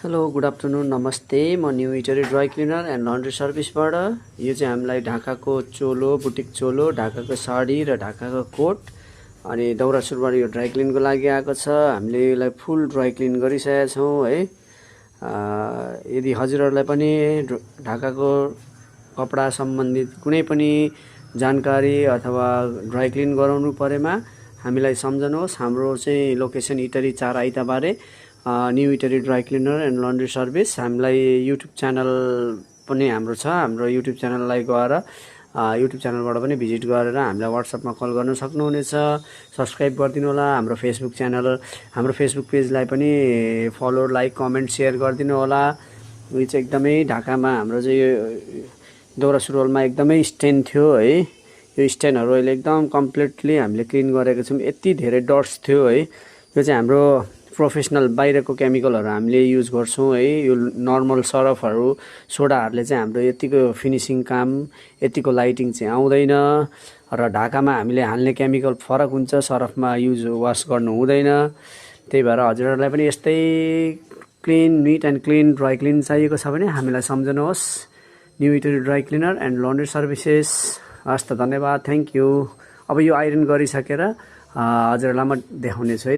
Hello good afternoon नमस्ते। म new Itahari dry cleaner and laundry सर्भिसबाट यो चाहिँ हामीलाई ढाकाको चोलो, बुटिक चोलो, ढाकाको साडी र ढाकाको कोट अनि दौरा सुरुवाल यो ड्राई क्लिनको लागि आएको छ। हामीले यसलाई फुल ड्राई क्लिन गरिसकेका छौँ है। यदि हजुरहरूलाई पनि ढाकाको कपडा सम्बन्धित कुनै पनि जानकारी अथवा ड्राई क्लिन गराउनु परेमा हामीलाई सम्झनुहोस्। हाम्रो चाहिँ location Itahari 4 Aitabare new Itahari dry cleaner and laundry service. हामीलाई युट्युब च्यानल पनि हाम्रो छ। हाम्रो युट्युब च्यानललाई गएर युट्युब च्यानलबाट पनि भिजिट गरेर हामीलाई व्हाट्सएपमा कल गर्न सक्नुहुनेछ। सब्सक्राइब गरिदिनु होला। हाम्रो फेसबुक च्यानल, हाम्रो फेसबुक पेजलाई पनि फलो, लाइक, कमेन्ट, सेयर गरिदिनु होला। यो चाहिँ एकदमै ढाकामा हाम्रो चाहिँ यो दौरा सुरुवालमा एकदमै स्टेन थियो है। यो स्टेनहरू अहिले एकदम कम्प्लिटली हामीले क्लिन गरेको छौँ। यति धेरै डट्स थियो है। यो चाहिँ हाम्रो प्रोफेसनल बाहिरको केमिकलहरू हामीले युज गर्छौँ है। यो नर्मल सरफहरू, सोडाहरूले चाहिँ हाम्रो यतिको फिनिसिङ काम, यतिको लाइटिङ चाहिँ आउँदैन। र ढाकामा हामीले हाल्ने केमिकल फरक हुन्छ, सरफमा युज वास गर्नु हुँदैन। त्यही भएर हजुरहरूलाई पनि यस्तै clean, neat and clean dry clean चाहिएको छ भने हामीलाई सम्झनुहोस्। New Itahari dry cleaner and laundry services. हस् त, धन्यवाद, थ्याङ्क यू। अब यो आइरन गरिसकेर हजुरहरूलाई म देखाउने छु है।